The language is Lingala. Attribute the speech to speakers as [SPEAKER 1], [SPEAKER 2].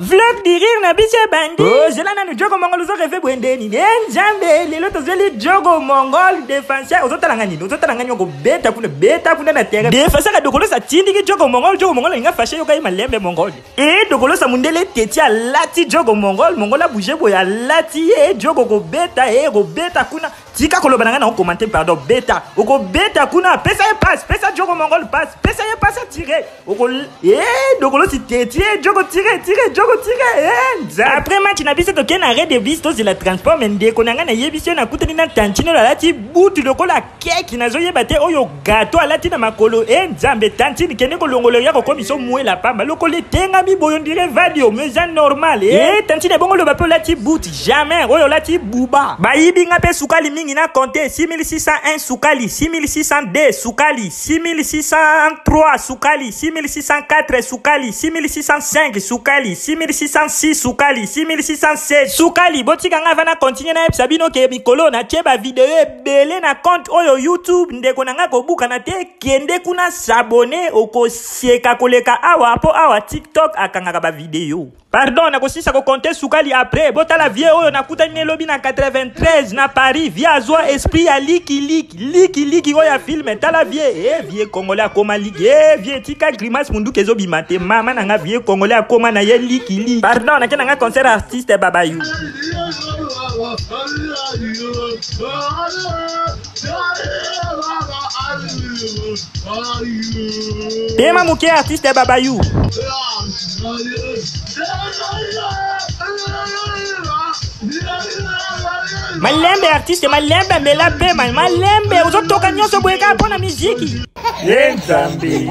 [SPEAKER 1] Vlog du rire na biso ebandi. Oh, zela nanu Djogo Mongol ozo rêver boye nde nini? Eh Nzambe, lelo tozeli Djogo Mongol défenseur. Ozotala nga nini? Ozotala nga nini okobeta kuna, beta kuna na terrain. Défenseur ya Dokolosa atindiki Djogo Mongol, Djogo Mongol alinga fâché yoka ye malembe Mongol. Eh Dokolosa mundele teti alati Djogo Mongol, Mongol a bouger boye alati ye Djogo kobeta, eh kobeta kuna. Tika koloba na ngai na okomante pardon, beta. Okobeta kuna, pesa ye passe, pesa Djogo Mongol passe, pesa ye passe atire. Oko eh Dokolosi teti eh Djogo tire, tire, Djogo tire. Eh nza. Après match na biso tokei na arrêt de bus tozela transport mais ndeko na ngai nayebisi yo nakutani na tantine oyo alati butu lokola keki nazoyeba te oyo gato alati na makolo e nzambe tantine kende kolongola ya kokomisa omwela pamba lokola etengami boyo ndire vadio mais eza normal e tantine ebongo loba mpe olati butu jamais oyo olati buba bayibi nga mpe sukali mingi na compte 6601 sukali 6602 sukali 6603 sukali 6604 sukali 6605 sukali 6606 sukali 6607 sukali. Botika nga vana continue nayebisa bino ke mikolo natie bavideo ebele na compte oyo YouTube. Ndeko na nga kobukana te, kende kuna s'abonner, okoseka koleka awa mpo awa TikTok akangaka bavideo. Pardon, nakosisa kokonte sukali après. Botala vie oyo nakutani ne lobi na 93 na Paris. Vie azwa esprit ya likiliki likiliki oyo ya filme. Tala vie eh, vie congolais akoma liki eh, vie tika grimace munduki ezobima te. Mama na nga vie congolais akoma na ye likiliki. Pardon, nake na nga concert artiste Babayu. Pema moke artiste Babayu. Malembe artiste, malembe mela pema, malembe ozotoka nyonso boye kaka mpo na miziki. Ye Nzambe.